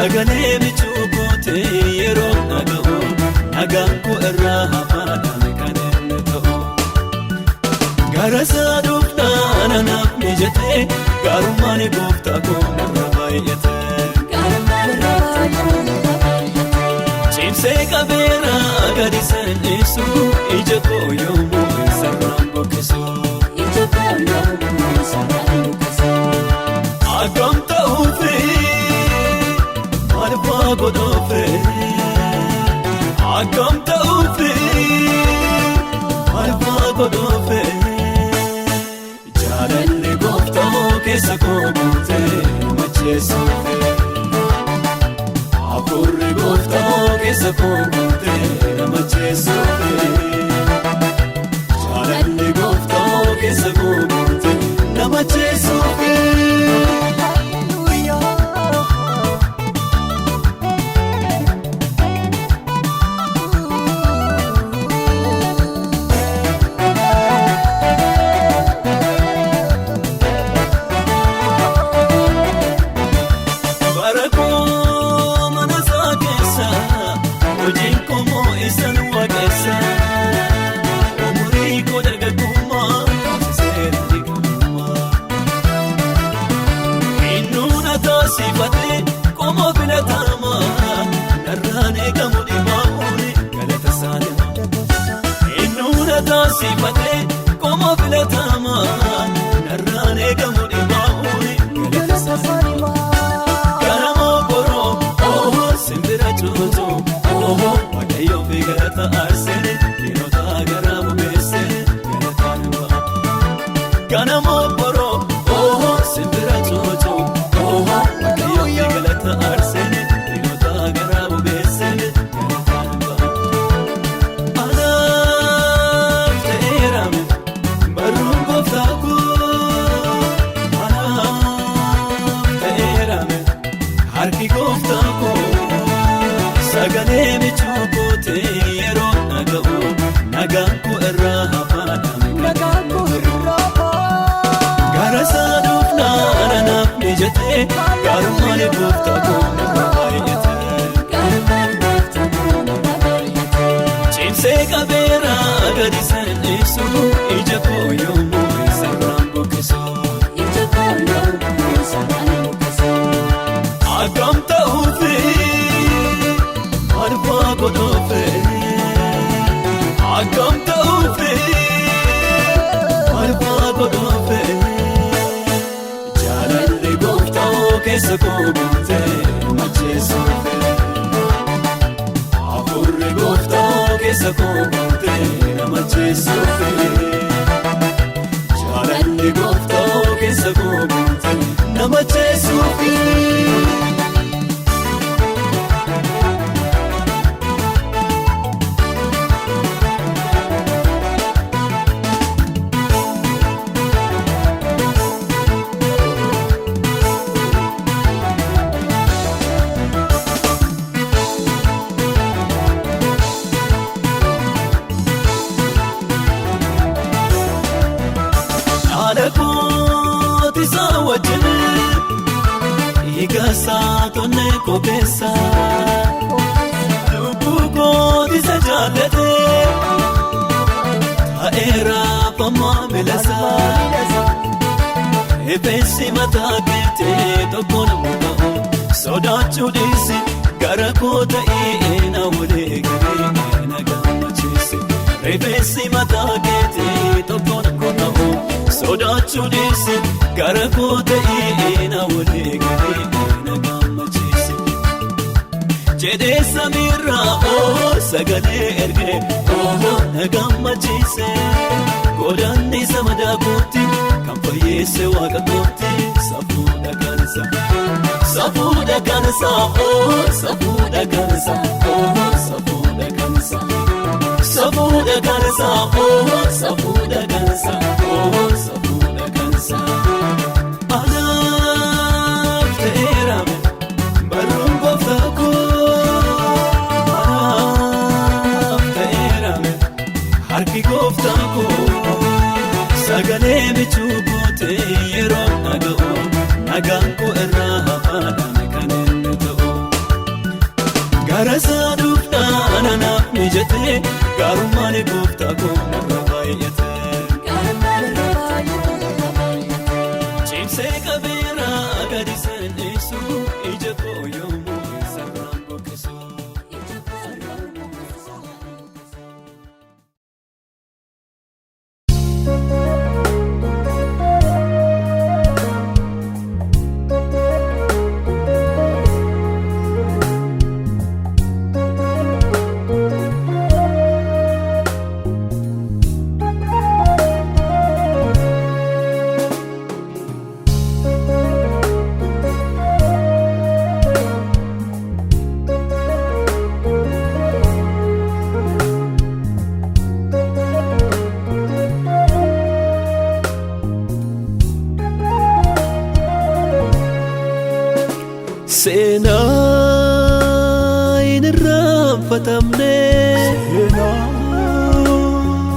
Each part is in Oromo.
Sagalee michuu kootee yeroo dhaga'u nagaan koo irraa hafaadhaan kan inni ta'u. Gara isaa dhufnaan anaaf mijatee gaarummaan gooftaa koo narra baay'ate. Cimsee qabeera gadi san dhiisu ija koo yommuu isarraan bokkisu. Akkam ta'uufi maal fa'aa godhuufi akkam ta'uufi maal fa'aa godhuufi jaalalli gooftaa keessa koo guutee macheessuufi hafuurri gooftaa keessa koo guutee macheessuufi jaalalli gooftaa keessa koo guutee macheessuufi. Bara koo mana isaa keessa hojiin koo moo isaan waaqessa umurii koo dargaggummaa seera dhiqamummaa. Innuuna taasifatee qomoo filatamaa narraan eegamu dhibaamuun galata saanima. Innuuna taasifatee qomoo filatamaa narraan eegamu dhibaamuun galata saanima. Garamoo boroo oohoo simbira cuutuu oohoo waaqayyoo fi galata aarsee dhiirota garaa bubeessee galataan ba'a. Ganamoo boroo oohoo simbira cuutuu oohoo waaqayyoo fi galata aarsee dhiirota garaa bubeessee galataan ba'a. Anaaf ta'eerame barruun gooftaa koo anaaf ta'eerame. Harki gooftaa koo sagalee michuu kootee yeroo dhaga'u nagaan koo irraa hafaadhaan Gara isaa dhufnaan anaaf mijatee gaarummaan gooftaa koo narra baay'ate. Cimsee qabeera gadi san dhiisu ija koo yommuu isarraan bokkisu. Akkam ta'uufi maal fa'aa godhuufi akkam ta'uufi maal fa'aa godhuufi jaalalli gooftaa keessa koo guutee macheessuufi hafuurri gooftaa keessa koo guutee macheessuufi jaalalli gooftaa keessa koo guutee macheessuufi. Haadha kooti isaa wajjin hiikasaa tonnee kokeessa lubbuu kooti isa jaallate ta'eera famaa milasaa rifeensi mataa keetii tokko nama ta'u sodaachuu dhiisi gara koo ta'ee na walii galee na gammachiise rifeensi mataa keetii tokko nama ta'u sodaachuu dhiisi gara koo ta'ee na walii galee na gammachiise. Jedhee samiirraa oo sagalee ergee oo na gammachiise godaanni madaa kootti kan fayyeesse waaqa kootti safuudha kansa safuudha kansa oo safuudha kansa oo safuudha kansa safuudha kansa oo safuudha kansa oo safuudha kansa. Anaaf ta'eerame barruun gooftaa koo anaaf ta'eerame harki gooftaa koo sagalee michuu kootee yeroo dhaga'u nagaan koo irraa hafaadhaan kan inni ta'u. Gara isaa dhufnaan anaaf mijatee gaarummaan gooftaa koo narra baay'ate. Cimsee qabeera gadi san dhiisu ija koo yommuu sararaan buqqisu. Seenaa hin irraanfatamne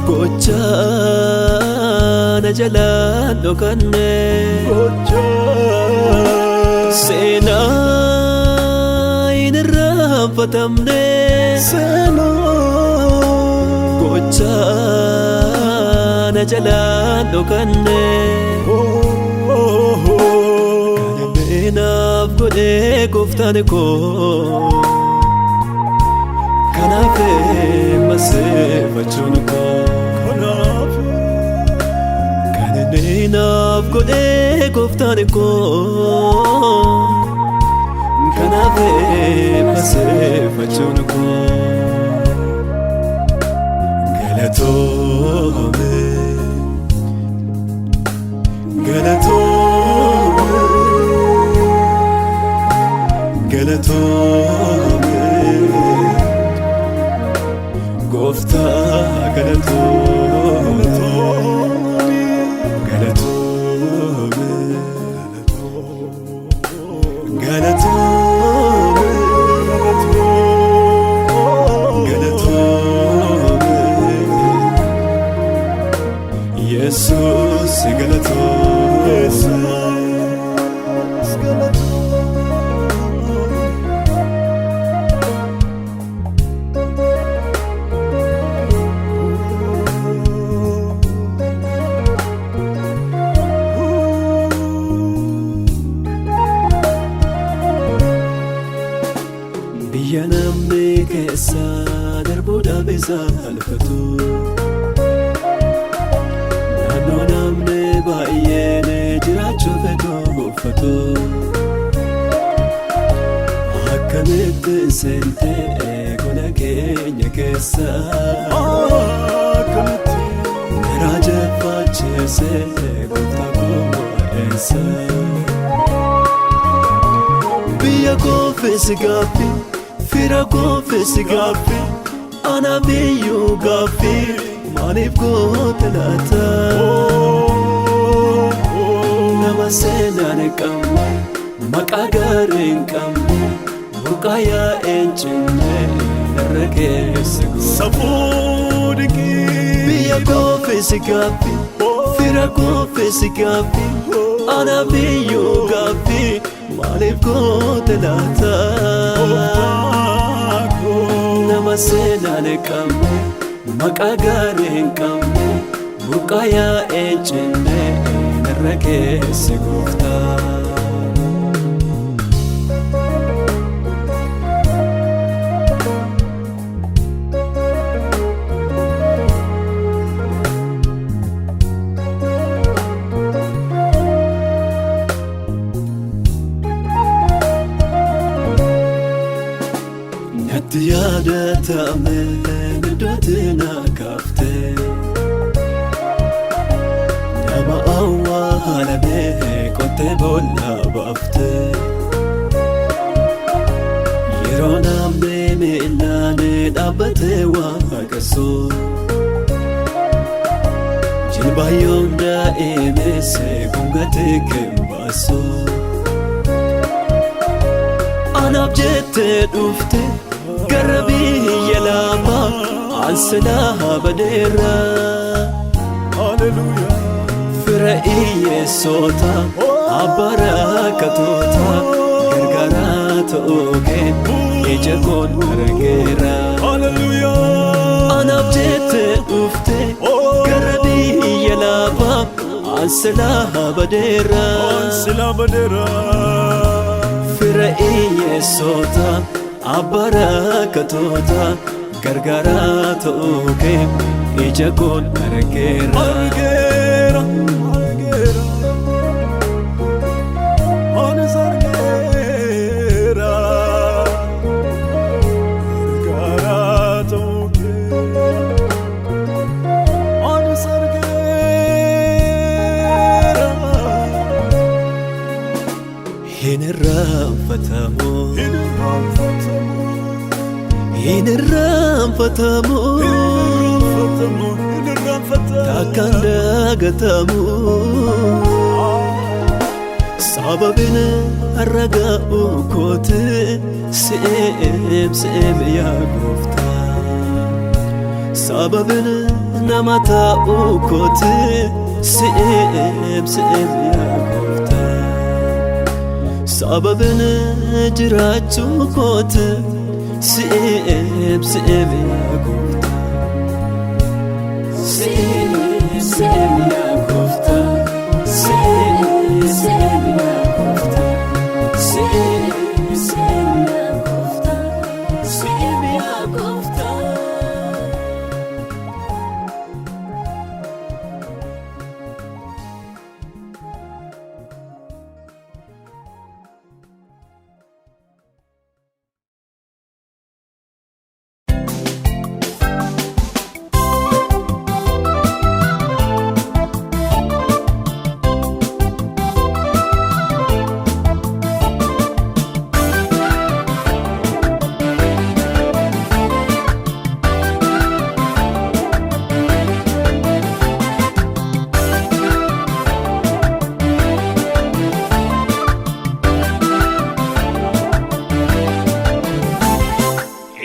gochaa na jalaan dhokanne. Seenaa hin irraanfatamne gochaa na jalaan dhokanne. Naaf godhee gooftaan koo kanaaf maseeffachuun koo kan inni naaf godhee gooftaan koo kanaaf maseeffachuun koo galatoome galatoome. Galatoome gooftaa galatoome galatoome galatoome galatoome Yesuus galatoome. Biyya namni keessa darbuudhaaf isa alfatu. Naannoo namni baay'een jiraachuu fedhu uffatu. Akkamitti seentee gola keenya keessa garaa jeffachiisee gooftaa koo eessa? Biyya koofis gaaffii, fira koofis gaaffii, anaaf iyyuu gaaffii, maaliif goote laata? Nama seenaan hin qabne, maqaa gaarii hin qabne, burqaa yaa'een cinne irra keessa goota. Safuu dinqii. Biyya koofis gaaffii, fira koofis gaaffii, anaaf iyyuu gaaffii, maaliif goote laata? Nama seenaan hin qabne, maqaa gaarii hin qabne, burqaa yaa'een cinne irra keessa gooftaa. Natti yaadatame iddootti na kaafte nama awwaalame qottee boolla baafte yeroo namni miilaan dhaabbatee waaqessu jilbaayyoon daa'imesse gongatee kembaasu anaaf jettee dhufte gara biyya lafaa ansilaa badeera. Hallelujah. Fira hiyyeessota, abbaa rakkatoota, gargaaraa Gargaaraa ta'uu kee ija koon argeera. Hallelujah. Anaaf jettee dhufte gara biyya lafaa ansilaa badeera. Sila badeera. Fira hiyyeessota abbaa rakkatoota gargaaraa ta'uu kee ija koon argeera. Argeera. Argeera. Anis argeera. Gargaaraa ta'uu kee. Anis argeera. Hin irraanfatamu. Hin irraanfatamu. Hin irraanfatamu. Hin irraanfatamu. Hin irraanfatamu. Takkaan dagatamu. Sababiin har'a ga'u kooti si'eem si'eem yaa gooftaa. Sababiin nama ta'u kooti si'eem si'eem yaa gooftaa. Sababiin jiraachuu kooti si'eem si'eem yaa gooftaa. Si'eem si'eem yaa gooftaa. Si'eem si'eem yaa gooftaa. Si'eem si'eem yaa gooftaa. Si'eem yaa gooftaa.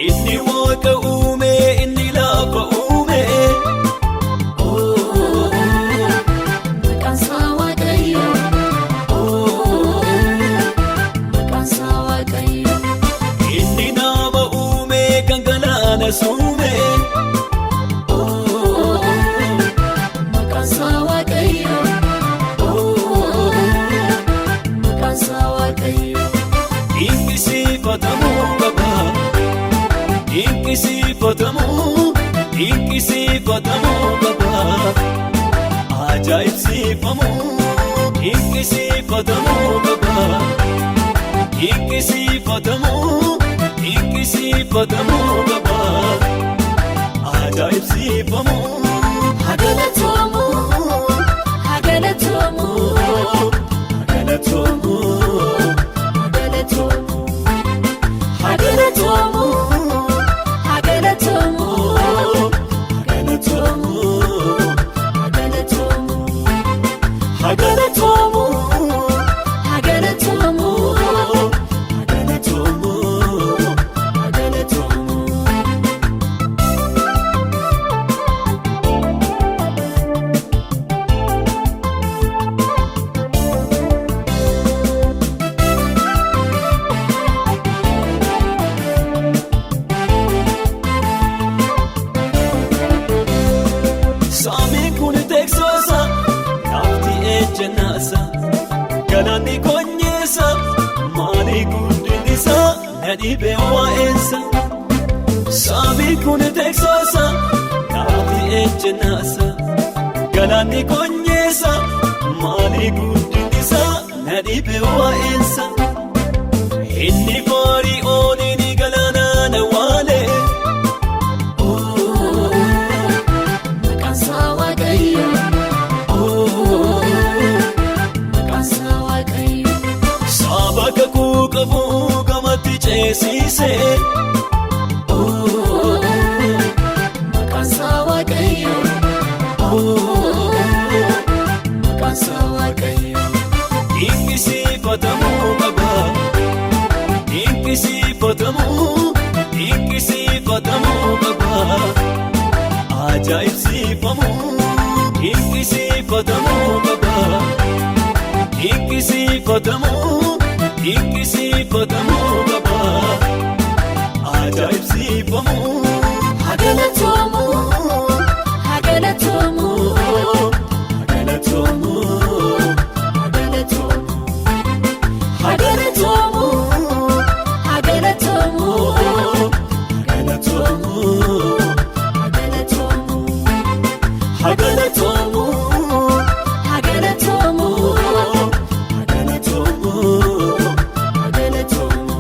Inni waaqa uume, inni lafa uume. Oh, Maqaan isaa Waaqayyo. oh. Maqaan isaa Waaqayyo. Inni nama uume kan galaana suume. Oh, Maqaan isaa Waaqayyo. oh. Maqaan isaa Waaqayyo. Dinqisiifatamuu qaba. Dinqisiifatamuu, dinqisiifatamuu qaba. Ajaa'ibsiifamuu, dinqisiifatamuu qaba. Dinqisiifatamuu, dinqisiifatamuu qaba. Ajaa'ibsiifamuu. Haa galatoomu. Haa galatoomu. Galatoomuu, Haa galatoomu. Haa galatoomu. Haa galatoomu. galatoomuu, Haa galatoomu. haa galatoomu. Haa galatoomu. Galatoomuu. Haa galatoomu. Saamiin kun teeksoosa, lafti ejjennaasa, galaanni konyeessa, maali guddinni isaa na dhibee waa'eensa. Saamiin kun teeksoosa, lafti ejjennaasa, galaanni konyeessa, maali guddinni isaa na dhibee waa'eensa. Inni Fari'ooniin galaanaan awwaale. Oh, Maqaan isaa Waaqayyo. oh. Maqaan isaa Waaqayyo. Saba kakuu qabu gamatti ceesise. Oh, Maqaan isaa Waaqayyo. oh. Maqaan isaa Waaqayyo. Dinqisiifatamuu qaba. Dinqisiifatamuu, dinqisiifatamuu qaba. Ajaa'ibsiifamuu, dinqisiifatamuu qaba. Dinqisiifatamuu, Dinqisiifatamuu qaba ajaa'ibsiifamuu. Haa galatoomu, haa galatoomu, Haa galatoomu, haa galatoomu, haa galatoomu, haa galatoomu, haa galatoomu, haa galatoomu, haa galatoomu, haa galatoomu, haa galatoomu. Haa galatoomu.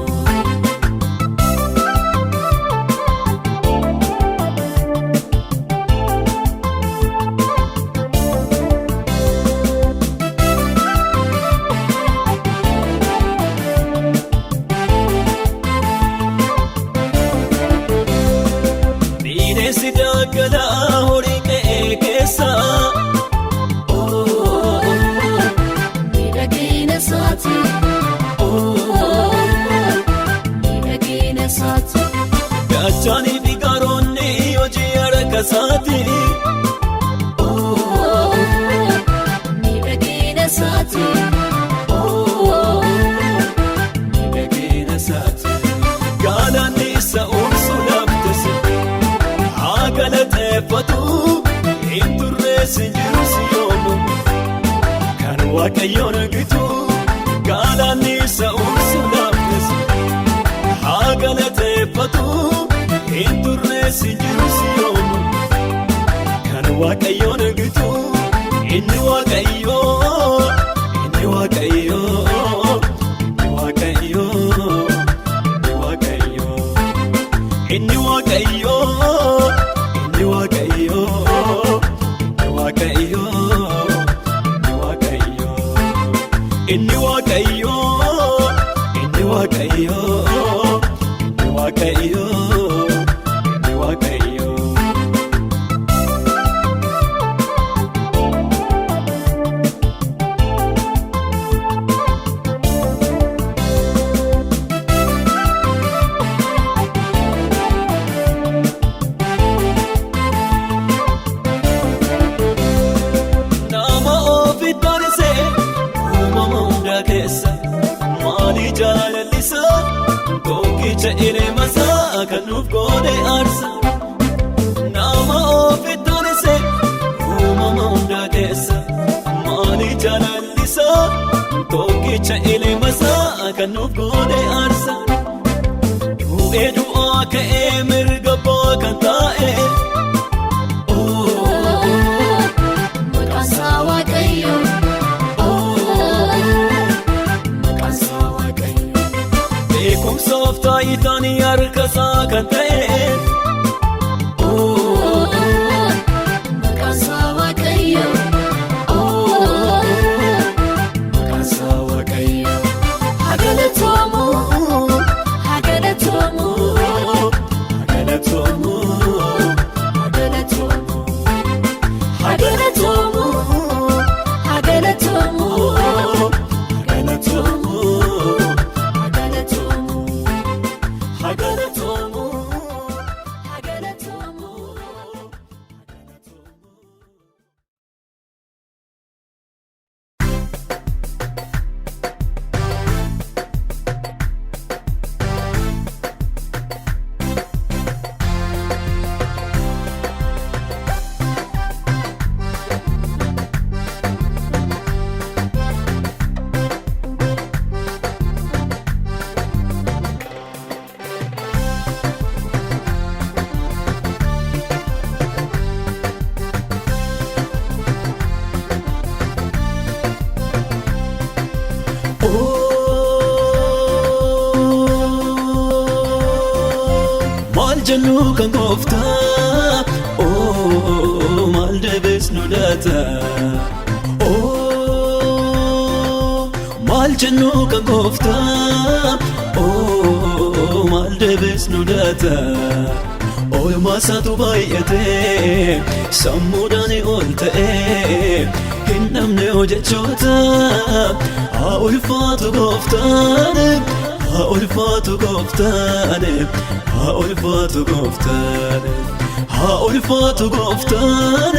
Bineensi daggalaa horii qe'ee keessa. Miidhagina isaati, miidhagina isaati, Gachaanii fi gaaronni hojii harka isaati. Miidhagina isaati, Miidhagina isaati. Galaanni isa ursu laaftise haa galateeffatu hin turreessi jiru si yoomu. Kan Waaqayyoon gitu galaanni isa ursu laaftise haa galateeffatu hin turreessi jiru si yoomu. Kan Waaqayyoon gitu inni Waaqayyoo, inni Waaqayyoo, inni Waaqayyoo, inni Waaqayyoo, inni Waaqayyoo, inni Waaqayyoo, inni Waaqayyoo, inni Waaqayyoo, inni Waaqayyoo, inni Waaqayyoo, inni Waaqayyoo. Nama ofi taasise uumama hunda keessa maali jaalallisaa tokkicha ilmasaa kan nuuf godhe aarsa. Nama ofi taasise uumama hunda keessa maali jaalallisaa tokkicha ilmasaa kan nuuf godhe aarsa. Du'ee du'aa ka'ee mirga abbaa kan taa'e. Maqaan isaa Waaqayyo, maqaan isaa Waaqayyo, Beekumsaaf taayitaan harka isaa kan ta'e. Maqaan isaa Waaqayyo, maqaan isaa Waaqayyo. Haa galatoomu, haa galatoomu, Haa galatoomu, haa galatoomu, haa galatoomu, haa galatoomu, haa galatoomu, haa galatoomu, haa galatoomu. Haa galatoomu. Maal jennu kan gooftaa oo maal deebisnu laata oo maal jennu kan gooftaa oo maal deebisnu laata oolmaa isaatu baay'atee sammuudhaan ol ta'ee hin dhabne hojjechoota haa ulfaatu gooftaan. Haa ulfaatu gooftaan, haa ulfaatu gooftaan, haa. Haa ulfaatu gooftaan,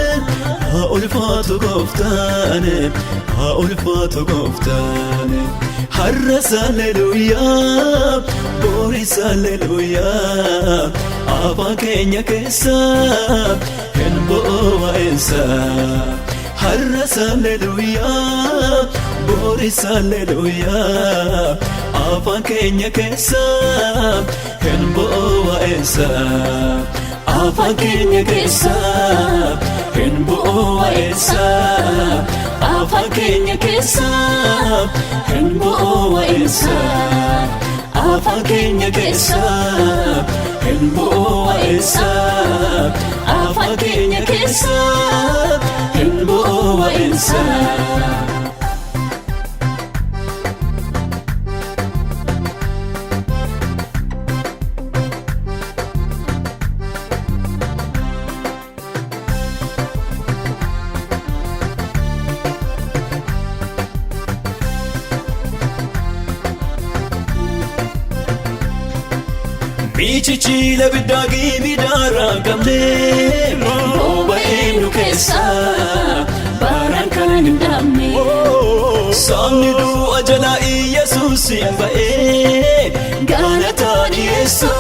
haa ulfaatu gooftaan, haa ulfaatu gooftaan. Har'as haleluuyaa, boris haleluuyaa, afaan keenya keessa hin bu'u waa'insa. Har'as haleluuyaa, boris haleluuyaa, afaan keenya keessa hin bu'u waa'insa. Afaan keenya keessa hin bu'u waa'insa. Afaan keenya keessa hin bu'u waa'insa. Afaan keenya keessa hin bu'u waa'insa. Afaan keenya keessa hin bu'u waa'insa. Michichila biddaa gibidaarraa qabnee boba'ee nu keessa baraan kan hin dhaabne. Saamni du'a jalaa Iyyasuusin ba'ee galataa dhiyeessu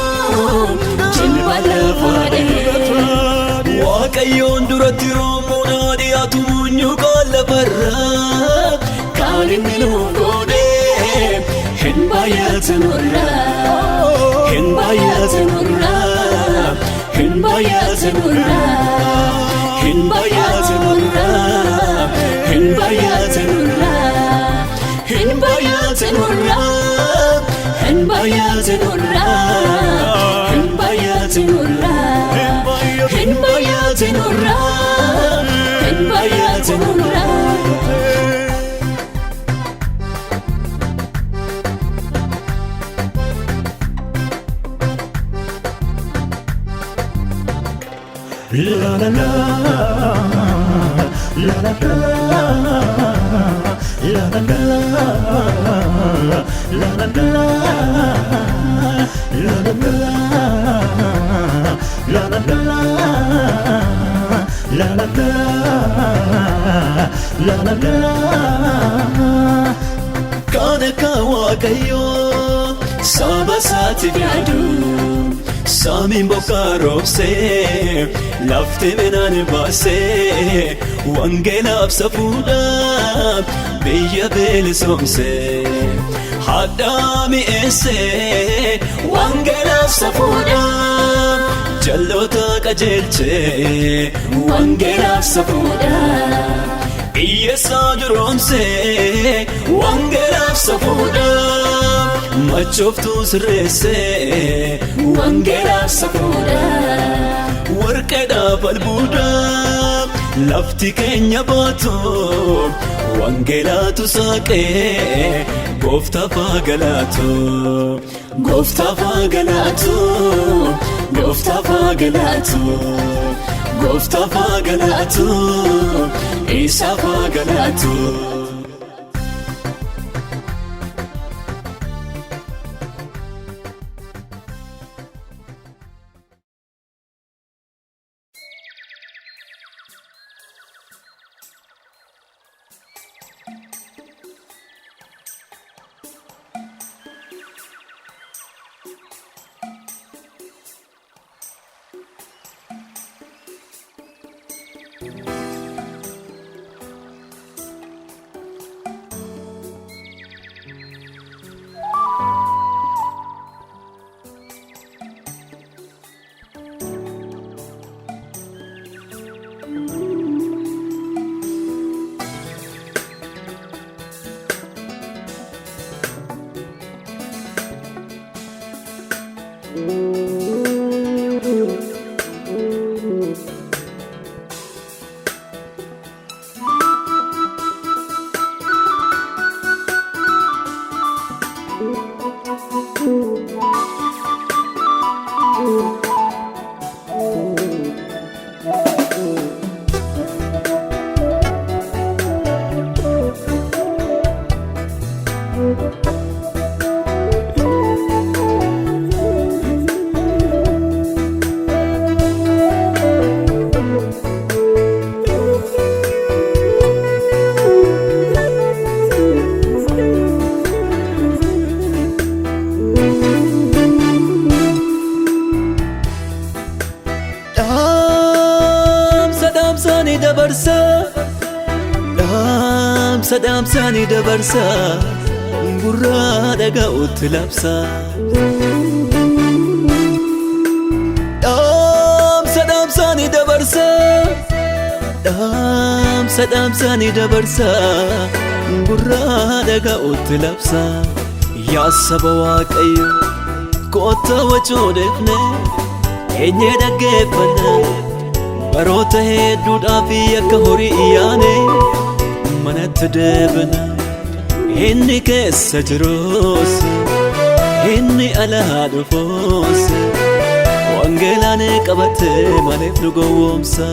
jilba lafaa dha'ee. Waaqayyoon duratti roommoonaa dhiyaatu munyuuqaan lafarraa kan inni nuuf godhe hin baay'atu nurraa. Hin baay'atu nurraa, hin baay'atu nurraa, hin baay'atu nurraa, hin baay'atu nurraa, hin baay'atu nurraa, hin baay'atu nurraa, hin baay'atu nurraa, hin baay'atu nurraa, hin baay'atu nurraa. La la la, la la la, la la la, la la la, la la la, la la la, la la la, la la la. Kan akka Waaqayyoo saba isaatiif yaadu, samiin bokkaa roobsee, lafti midhaan baasee, wangeelaaf safuudhaan biyya bilisoomsee, hadhaa mi'eessee, wangeelaaf safuudhaan jalloota qajeelchee, wangeelaaf safuudhaan hiyyeessaa duroomsee, wangeelaaf safuudhaan machooftuu sirreessee, wangeelaaf safuudhaan warqeedhaaf albuudaa lafti keenya baatu wangeelaatu saaqee, gooftaaf haa galaatu, gooftaaf haa galaatu, gooftaaf haa galaatu, gooftaaf haa galaatu, isaaf haa galaatu. Dhaamsa dhaamsaanii dabarsa gurraa dhaga'utti labsa. Dhaamsa dhaamsaanii dabarsa. Dhaamsa dhaamsaanii dabarsa gurraa dhaga'utti labsa. Yaa saba Waaqayyo kottaa wacuudheefne eenyee dhaggeeffanna baroota hedduudhaaf akka horii iyyaane manatti deebina. Inni keessa jirus inni alaa dhufus wangeelaan qabatee maaliif nu gowwoomsa?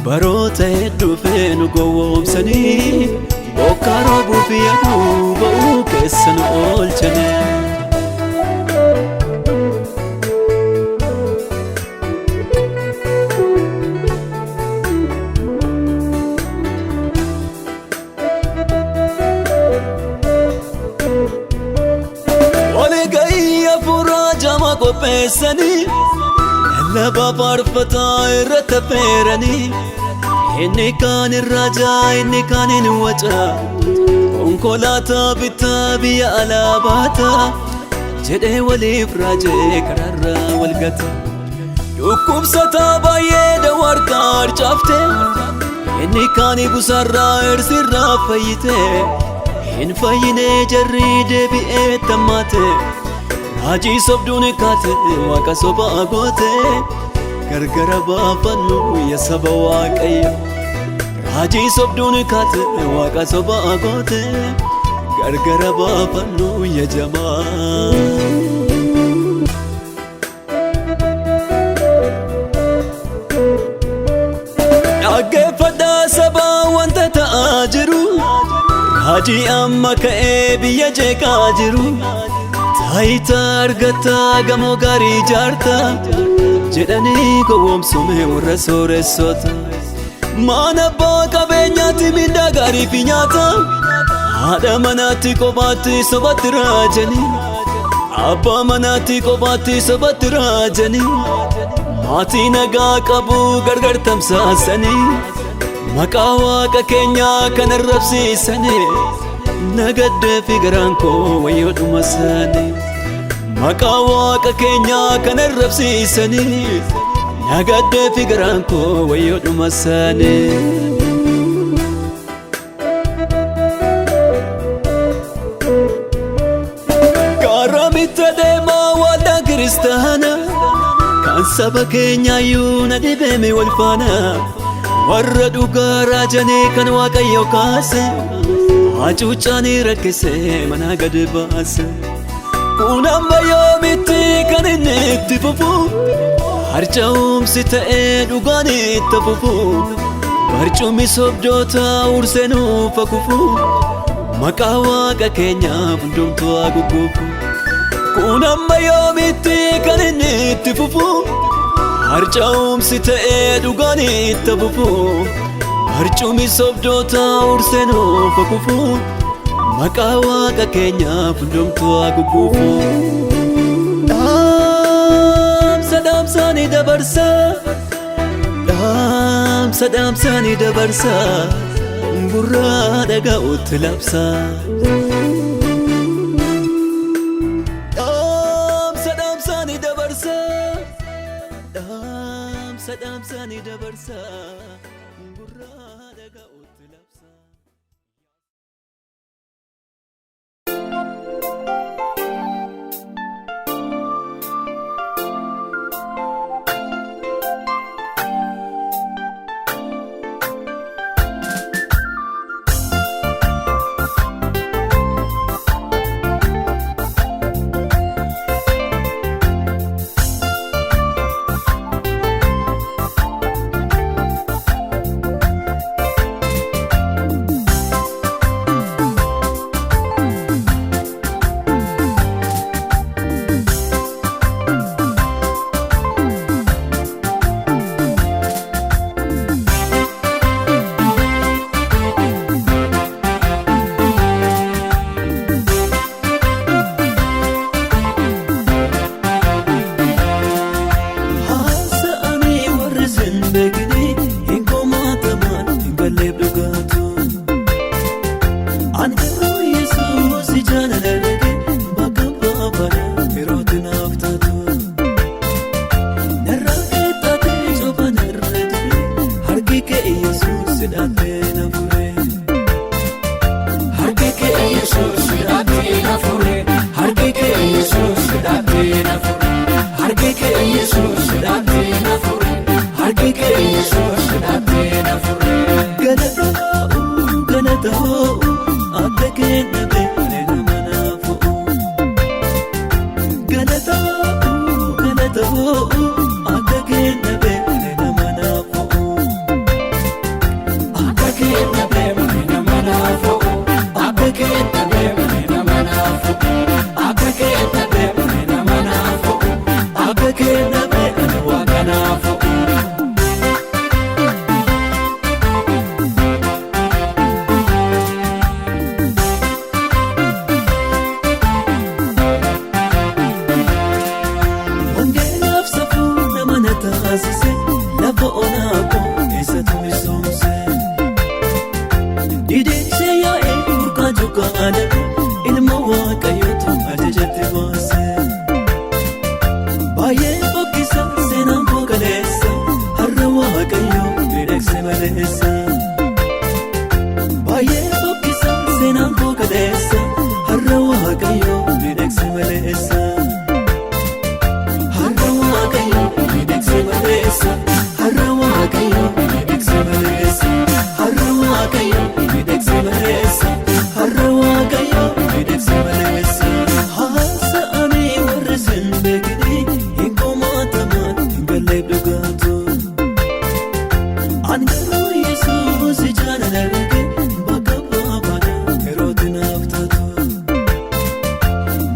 Baroota hedduuf nu gowwoomsanii bokkaa roobuuf aduu ba'uu keessa nu oolchanii. Walga'ii hafuuraa jama qopheessanii lallabaa faarfataa irratti affeeranii inni kaan irraa jaa inni kaan hin waca konkolaataa bittaa biyya alaa baata jedhee waliif raajee karaarraa wal gata. Dhukkubsataa baay'ee dawaa harkaa harcaafte inni kaan busaarraa ersirraa fayyite hin fayyine jarri deebi'ee tammaate raajii sobduun kaate waaqa sobaa goote gargara baafannu yaa saba Waaqayyo. Raajii sobduun kaate waaqa sobaa goote gargara baafannu yaa jamaa. Dhaggeeffadhaa sabaa wanta ta'aa jiru raajii amma ka'ee biyya jeeqaa jiru taayitaa argataa gamoo gaarii ijaarta jedhanii gowwoomsume warra sooressoota. Mana abbaa qabeenyaatti mindaa gaarii fi nyaata haadha manaatti kophaatti sobatti raajanii abbaa manaatti kophaatti sobatti raajanii maatii nagaa qabu gargar tamsaasanii maqaa waaqa keenyaa kan arrabsiisanii nagaddee fi garaan koo wayyoodhuma isaanii maqaa waaqa keenyaa kan arrabsiisanii nagaddee fi garaan koo wayyoodhuma isaanii. Karamitti adeemaa waldaa kiristaanaa kan saba keenyaayyuu na dhibeeme wal faana warra dhugaa raajanii kan waaqayyo kaase hacuucaanii rakkise manaa gad baase. Kun amma yoomitti kan inni itti fufu harca'umsi ta'ee dhugaan itti fufu barcummi sobdoota ursee nuuf hakufu maqaa waaqa keenyaaf hundumtuu haa gugguufu. Kun amma yoomitti kan inni itti fufu harca'umsi ta'ee dhugaan itti fufu barcummi sobdoota ursee nuuf hakufu maqaa waaqa keenyaaf hundumtuu haa gugguufu. Dhaamsa dhaamsaanii dabarsa dhaamsa dhaamsaanii dabarsa gurraa dhaga'utti labsa. Dhaamsa dhaamsaanii dabarsa dhaamsa dhaamsaanii dabarsa gurraa dhaga'utti labsa. Yesuus hidhattee na fure. Harki kee Yesuus hidhattee na fure. Harki kee Yesuus hidhattee na fure. Harki kee Yesuus hidhattee na fure. Galata galata akka kenna beekne nama naafu. Galata galata akka kenna beekne nama naafu. Akka kenna beekne nama naafu. Akka kenna beekne nama naafu. Akka kenna beekne nama naafu. Akka kenna beekne waaqa naafu. Wangeelaaf safuu nama na taasise lafa onaa koo eessatu misoomse. Didee yaa'ee burqaa juukaa adabe ilma waaqayyootu ajajatti baase. Baay'ee fokkisa seenaan koo kaleessa har'a waaqayyoo miidhagse maleessa. Baay'ee fokkisa seenaan koo kaleessa har'a waaqayyoo miidhagse maleessa. Har'a waaqayyo miidhagse maleessa. Har'a waaqayyo miidhagse maleessa. Har'a waaqayyo miidhagse maleessa. Har'a waaqayyo miidhagse maleessa. Haasa'anii warri sin beekni hin komaataman hin galleef dhugaatu. Ani garuu Yesuus ijaan arge bakka baabana yerootti naaf taatu.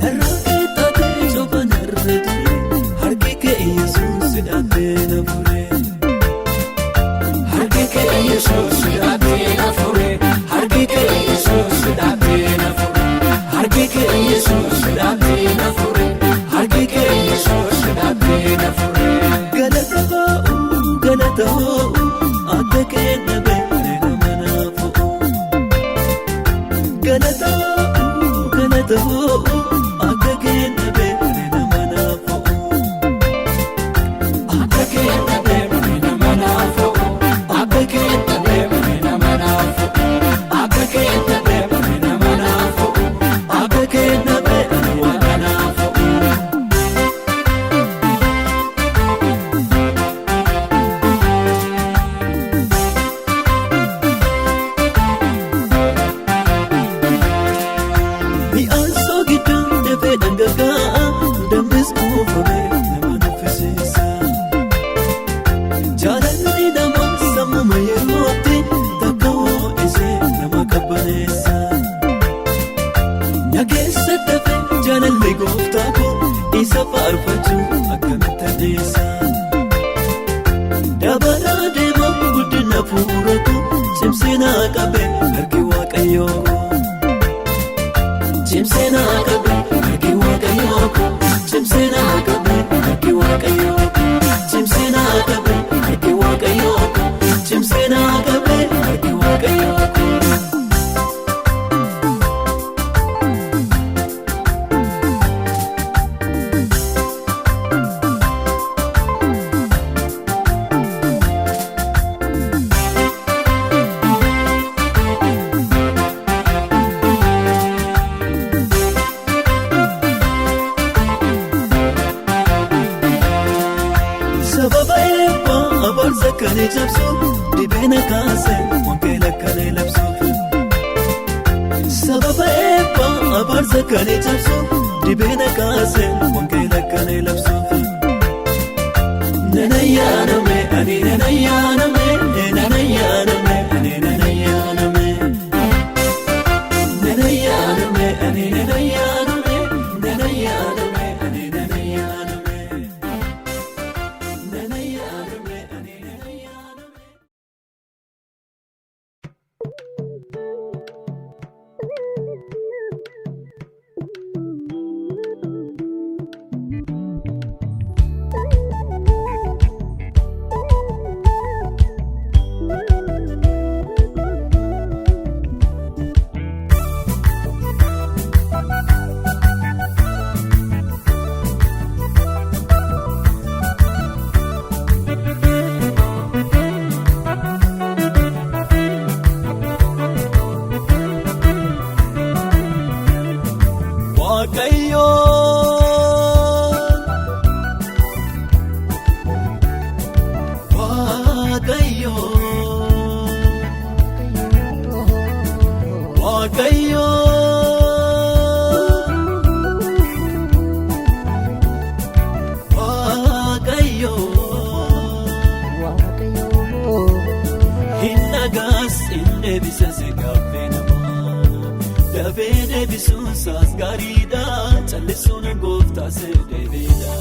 Narraa keettaatee copha narra ture harki kee Yesuus hidhattee na fure. Harki kee Yesuus hidhattee na fure. Harki kee Yesuus hidhattee na fure. Harki kee Yesuus hidhattee na fure. Harki kee Yesuus hidhattee na fure. Galata baa'u galata hoo'u akka kenna beekne nama naafu. Galata baa'u galata hoo'u akka kenna beekne nama naafu. Akka kenna beekne nama naafu. Akka kenna beekne nama naafu. Akka kenna beekne nama naafu. Akka kenna beekne waaqa naafu. Mi'aan soogidduun dafee dhangagaa'a dambis kuufame nama nuffisiisa. Jaalalli namaa sammuma yerootti takka ho'isee nama qabbaneessa. Nageessa dafee jaalalli gooftaa koo isa faarfachuu akkamitti addeessa. Dabalaa deemaa guddina fuula koo cimsinaa qabe harki waaqayyoo koo. Cimseenaa qabe harki waaqayyoo koo. Cimseenaa qabe harki waaqayyoo koo. Cimseenaa qabe harki waaqayyoo koo. Cimseenaa qabe harki waaqayyoo koo. Sababa eebbaa abaarsa kan cabsu dibeena kaase wangeela kan labsu. Sababa eebbaa abaarsa kan cabsu dibeena kaase wangeela kan labsu. Nana yaadame ani nana yaadame nana yaadame ani nana yaadame. Nana yaadame ani nana yaadame nana yaadame ani nana yaadame. Nana yaadame ani nana yaadame. Waaqayyo, Waaqayyo, hin dhagaas hin deebisa si gaaffii namaa. Dafee deebisuun saas gaariidha, callisuun gooftaa si deebiidha.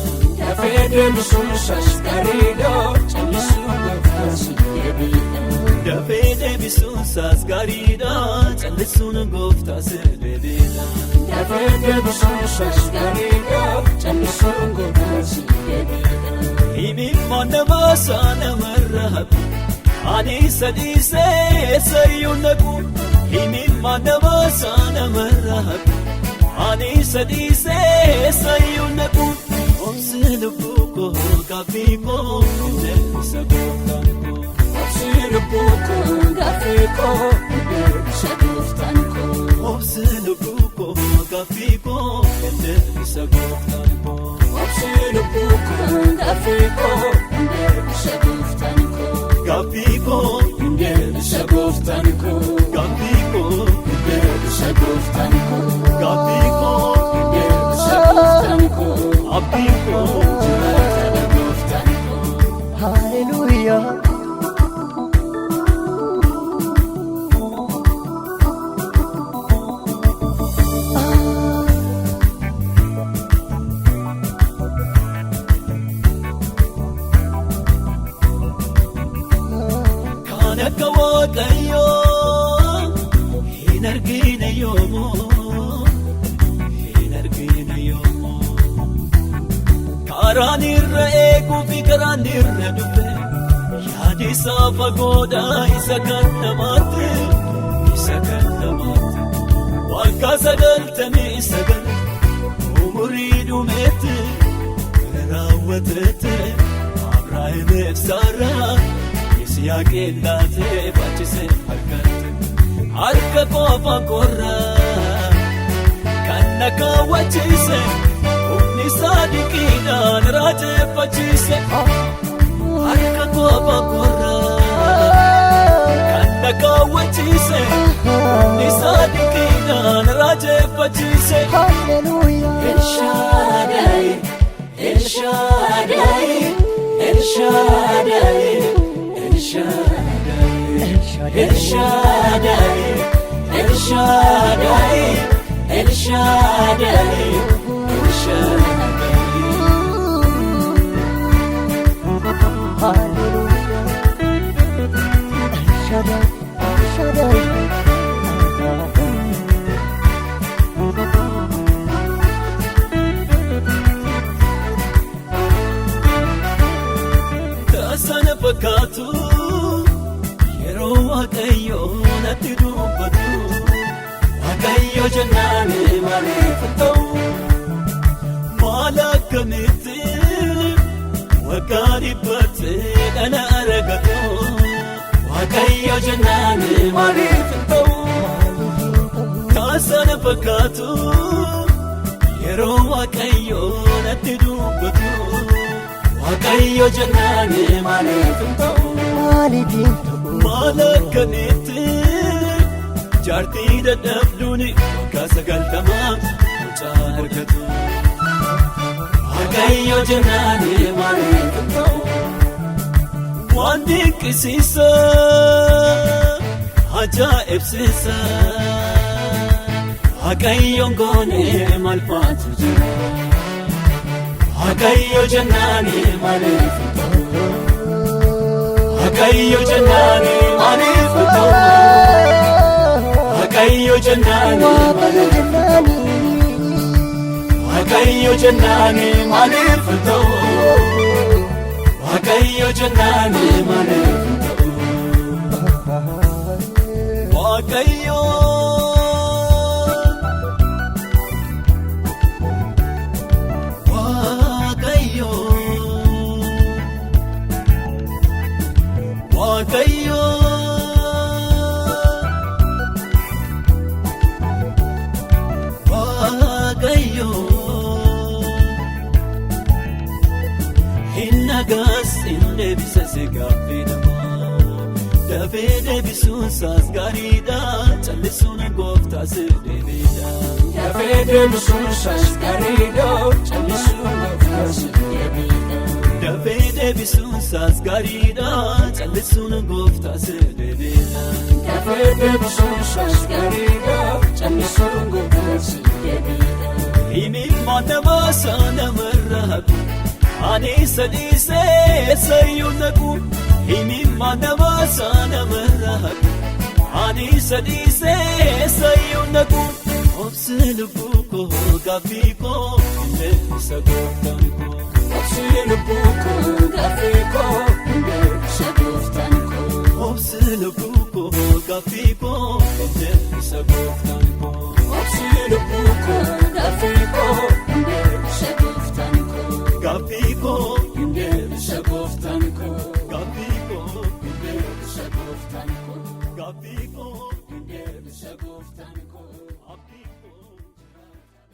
Dafee deebisuun saas gaariidha, callisuun gooftaa si deebiidha. Dafee deebisuun saas gaariidha, callisuun gooftaa si deebiidha. Dafee deebisuun saas gaariidha, callisuun gooftaa si deebiidha. Himimmaan namaa namarra haqu, ani isa dhiisee eessayyuu naqu. Himimmaan namaa namarra haqu, ani isa dhiisee eessayyuu naqu. Obsi lubbuu koo gaaffii koo hin deebisa gooftaan koo. Obsi lubbuu koo gaaffii koo hin deebisa gooftaan koo. Obsi lubbuu koo gaaffii koo hin deebisa gooftaan koo. Obsi lubbuu koo gaaffii koo hin deebisa gooftaan koo. Gaaffii koo Hin deebisa gooftaan koo. gaaffii koo Hin deebisa gooftaan koo. gaaffii koo Hin deebisa gooftaan koo. abdii koo. Jiraatadha gooftaan koo. Hallelujah. Kan akka Waaqayyoo hin argine yoomuu, hin argine yoomuu. Karaan irra eeguu fi karaan irra dhufe, yaadi isaa fagoodha isa kan namaatti, isa kan namaatti. Waggaa 99 umurii dhumeetti raawwateetti Abrahaamiif Saaraa Yisihaaqin laatee baachisee harkatti. Harka qofa korraa kan na kaawwachiise, humni isaa dinqiidhaan raajeffachiise. Harka qofa korraa kan na kaawwachiise, humni isaa dinqiidhaan raajeffachiise. Hallelujah. El Shaddai, El Shaddai, El Shaddai, El Shaddai, El Shaddai, El Shaddai, El Shaddai, El Shaddai. Hallelujah. El Shaddai, El Shaddai. Taasana fakkaatu yeroo Waaqayyo natti dubbatu, Waaqayyo jennaan maaliif hin ta'u? Maal akkamitti waggaa dhibbatti dhala argatu? Waaqayyo jennaan maaliif hin ta'u? Taasana fakkaatu yeroo Waaqayyo natti dubbatu, Waaqayyo jennaan maaliif hin ta'u? Maaliif hin ta'u? Maal akkamitti jaartii dadhabduun waggaa 90 mucaa argatu? Waaqayyo jennaan maaliif hin ta'u? Waan dinqisiisa, ajaa'ibsiisa. Waaqayyoon goone maal faatu jira? Waaqayyo jennaan maaliif hin ta'u? Waaqayyo jennaan maaliif hin ta'u? Waaqayyo jennaan Waaqayyo jennaani. Waaqayyo jennaan maaliif hin ta'u? Waaqayyo jennaan maaliif hin ta'u? Waaqayyo, Waaqayyo, Waaqayyo, Waaqayyo, hin nagaas hin deebisa si gaaffii namaa. Dafee deebisuun saas gaariidha. callisuun gooftaas deebiidha. Dafee deebisuun isaas gaariidha, callisuun gooftaas deebiidha. Dafee deebisuun isaas gaariidha, callisuun gooftaas deebiidha. Dafee deebisuun isaas gaariidha, callisuun gooftaas deebiidha. Himimmaan namaa namarra haqu, ani isa dhiisee sayyuu naqu. Himimmaan namaa namarra haqu, ani isa dhiisee sayyuu naqu. Obsi lubbuu koo gaaffii koo hin deebisa gooftaan koo. Obsi lubbuu koo gaaffii koo hin deebisa gooftaan koo. Obsi lubbuu koo gaaffii koo hin deebisa gooftaan koo. Obsi lubbuu koo gaaffii koo hin deebisa gooftaan koo. Gaaffii koo Hin deebisa gooftaan koo. gaaffii koo Hin deebisa gooftaan koo. gaaffii koo Hin deebisa gooftaan koo. abdii koo.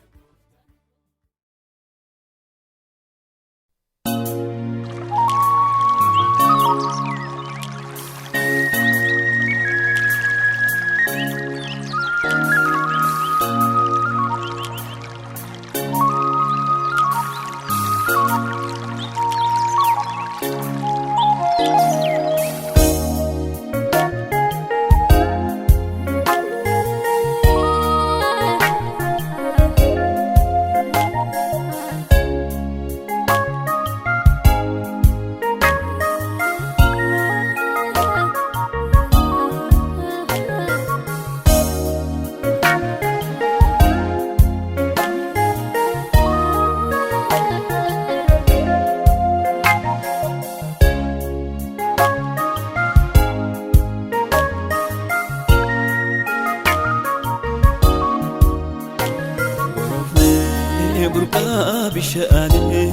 Borofnee burqaa bishaanii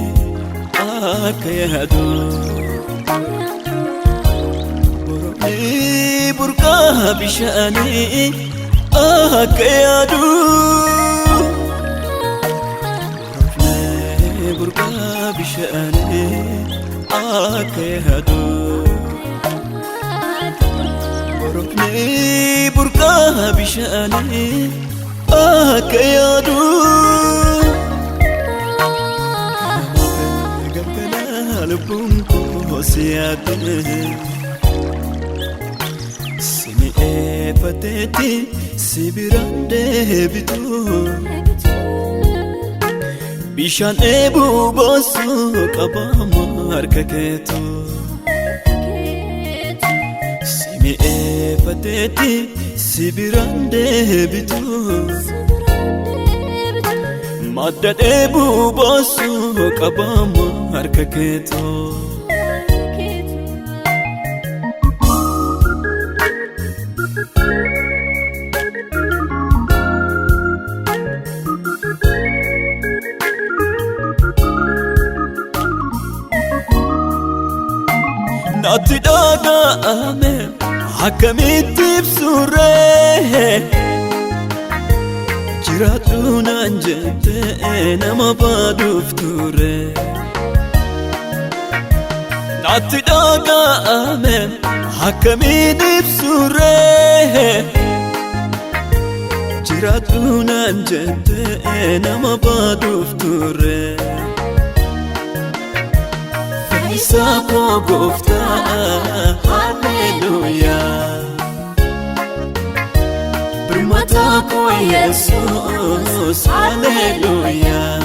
akka yaadu. Borofnee burqaa bishaanii akka yaadu. Borofnee burqaa bishaanii akka yaadu. Borofnee burqaa bishaanii akka yaadu. Galgala lubbuun koo si yaadde si mi'eeffateetti si biraan deebitu bishaan dheebuu boosu qabama harka keetu si mi'eeffateetti si biraan deebitu. Madda dheebuu boosu qabama harka keetu. Natti dhaga'ame akkamitti ibsurree jiraadhu naan jette nama baaduuf ture. Natti dhaga'ame akkamiin ibsurree jiraadhu naan jette nama baaduuf ture. Fayyisaa koo gooftaa haleluuyaa. Birmataa koo Yesuus haleluuyaa.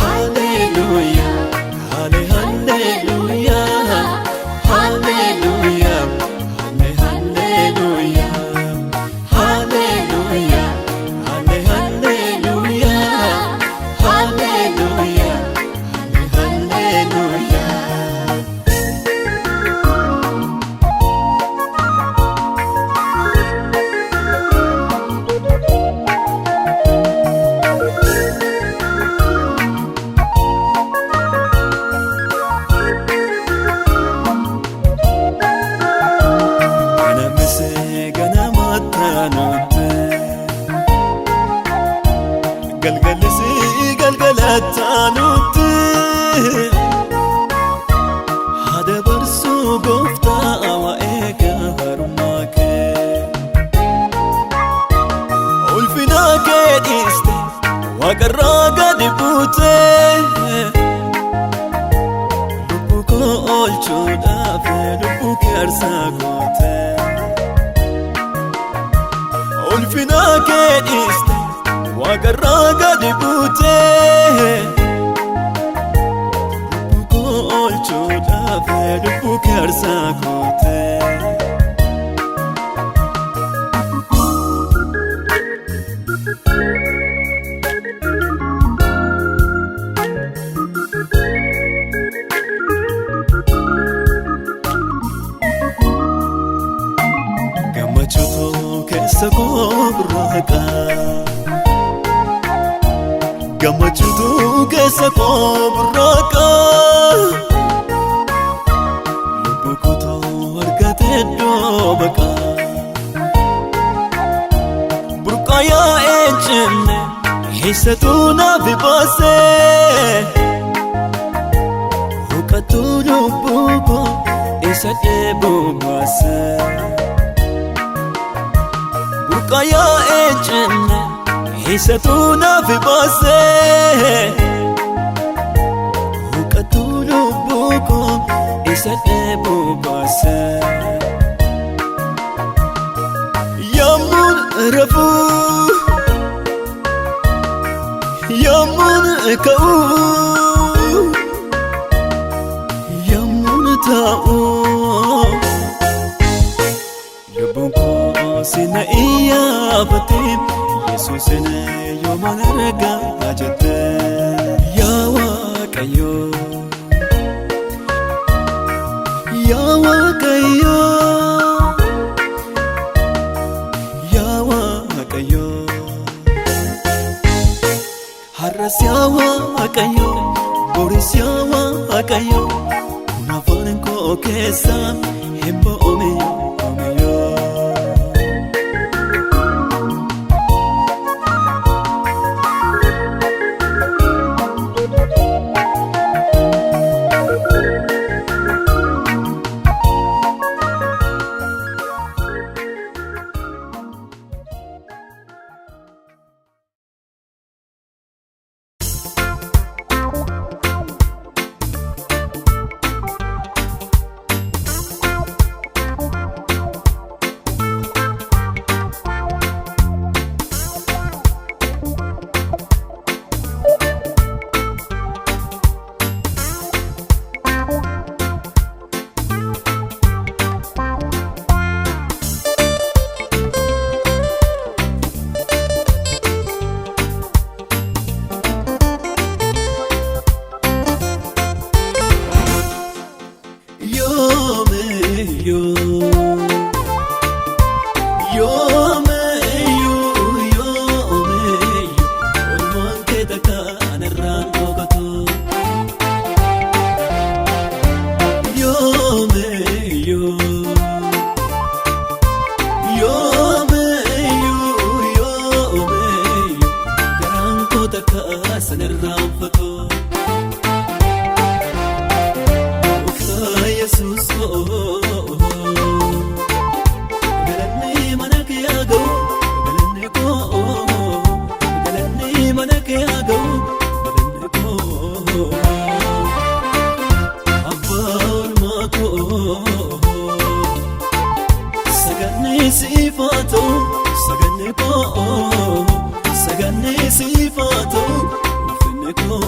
Haleluuyaa hale haleluuyaa haleluuyaa hale haleluuyaa haleluuyaa hale haleluuyaa haleluuyaa hale haleluuyaa. Ganamse ganamattanutte galgalise galgalattanutte hadabarsuu gooftaa waa'ee gaarummaa. goote. Ulfina kee dhiiste waaqarraa gadi buute. Lubbuu koo oolchuudhaaf lubbuu kee aarsaa goote. Gammachuutu keessa koo burraaqa. Gammachuutu keessa koo burraaqa. Lubbuu kootu argate iddoo baqa. Burqaa yaa'ee jenne eessattu naaf baasee. Huqqattu lubbuu koo isa dheebuu baasee. Burqaa yaa'ee jenne eessattu naaf baasee. Huqqattu lubbuu koo isa dheebuu baasee. Yammuun rafuu yammuun ka'uu yammuun taa'uu. Lubbuun koo sina iyyaafate Yesuusin yooman argaa jette. Yaa Waaqayyo, yaa Waaqayyo, yaa Waaqayyo, har'as yaa Waaqayyo, boris yaa Waaqayyo, kun afaan koo keessa hin ba'u yoomiyyuu. Yoomiyyuu, yoomiyyuu, yoomiyyuu, oolmaan kee takka anarraan dhokatu. Yoomiyyuu, yoomiyyuu, yoomiyyuu, garaan koo takka sanarraanfatu. Yesuus galanni mana kee haa ga'u, galanni koo, galanni mana kee haa ga'u, galanni koo, abbaa olmaa koo, saganni siif haa ta'u, saganni koo, saganni siif haa ta'u, ulfinni koo.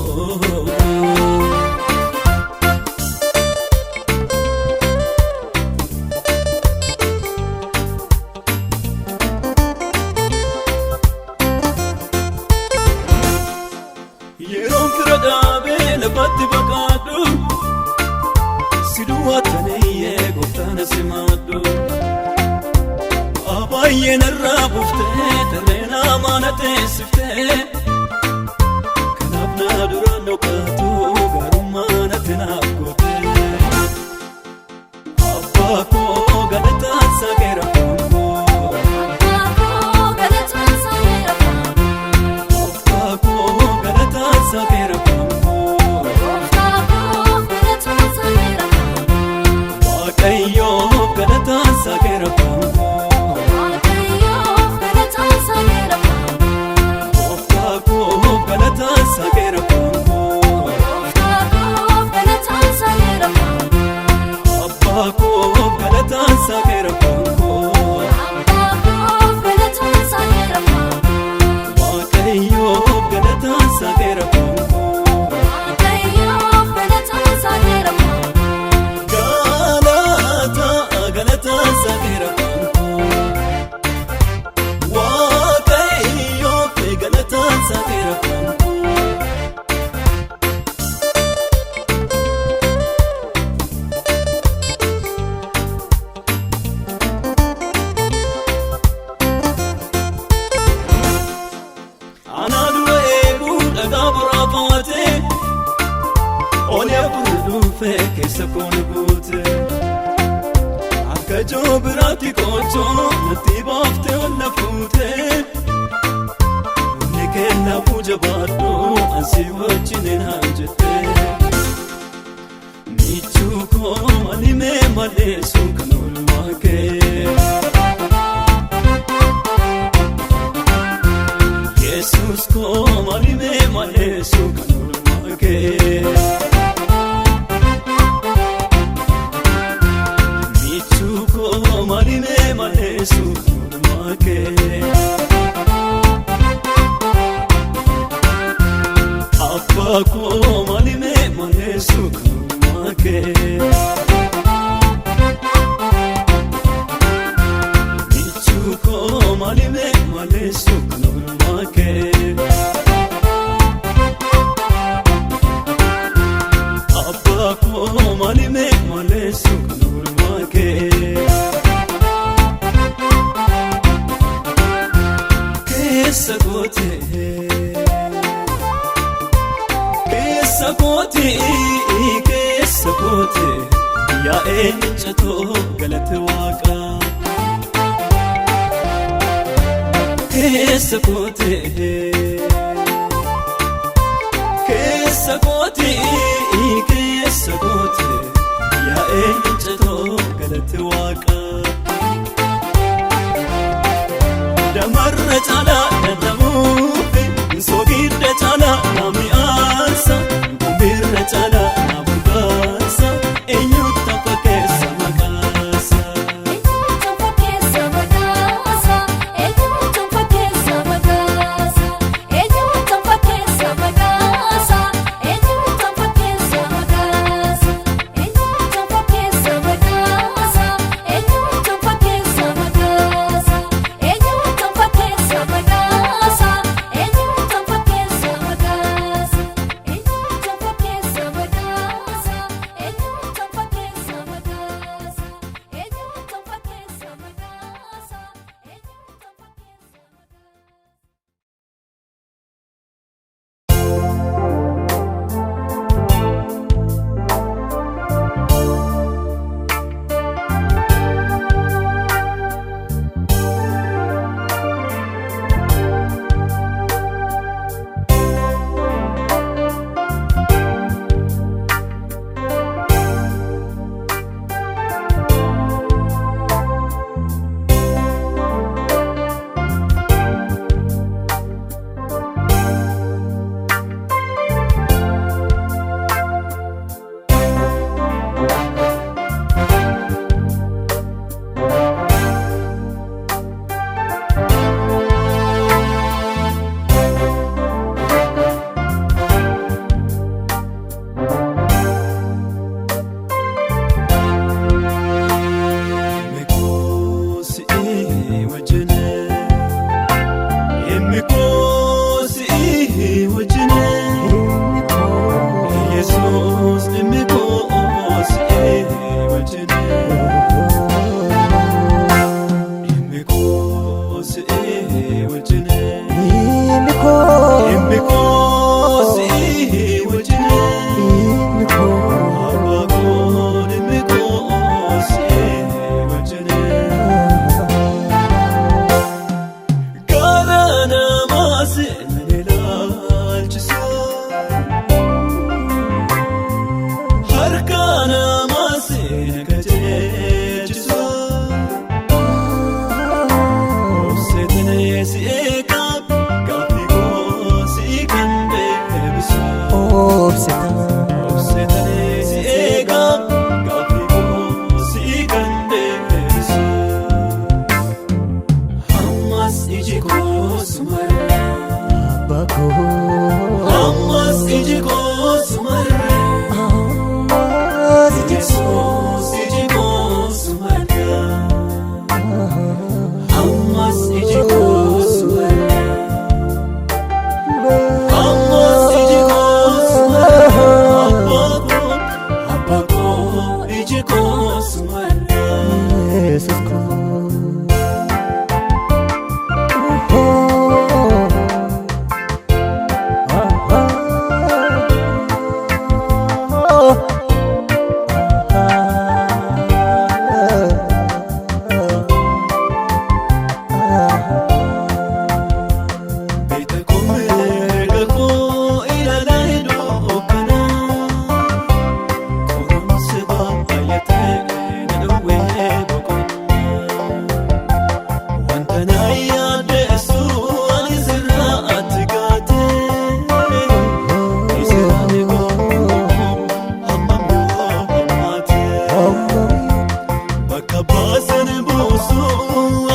Yeroon fira dhaabee lafatti baqaadhu, si duwwaataniyyee gooftaan simaadhu. Baay'ee narraa buuftee tarree namaa na teessiftee, kanaaf na duraan dhokaatu gaarummaa natti naaf goote. Abbaa koo galataan saakeera koo. Abbaa galataan saakeera koo. Gooftaa koo galataan saakeera koo. Gooftaa galataan saakeera koo. Waaqayyoo galataan saakeera koo. Waaqayyoo galataan saakeera koo. saakeera koo. Waaqayyoo fi galataan saakeera koo. Anaa dura eeguu dhagaa boraafaatee Olee afur dhuunfee keessa koon guute Akka joobiraatti qoochoo natti baaftee ol na fuute Humni kennaafuu jabaadhu ansii wajjin naan jette Michuu koo ani mee maleessu kan oolmaa kee Yesus koo maali mee maleessu kan oolmaa kee. Michuu koo maali mee maleessu kan oolmaa kee. Abbaa koo maali mee maleessu kan oolmaa kee. Michuu koo maali mee maleessu kan oolmaa kee. Abbaa koo maali mee maleessu kan oolmaa kee. Keessa kootee keessa kootee keessa kootee yaa'ee mincatoo galate waaqaa. Keessa kootee keessa kootee keessa kootee yaa'ee mincatoo galate waaqaa. Damarra caalaa dadhabuufi soogidda caalaa na mi'aansa kumbirra caalaa na burgaansa eenyutu fakkeessa maqaasa. Eenyutu fakkeessa maqaasa? Eenyutu fakkeessa maqaasa? Eenyutu fakkeessa maqaasa? Eenyutu fakkeessa maqaasa? Eenyutu fakkeessa maqaasa? Eenyutu fakkeessa maqaasa? Eenyutu fakkeessa maqaasa?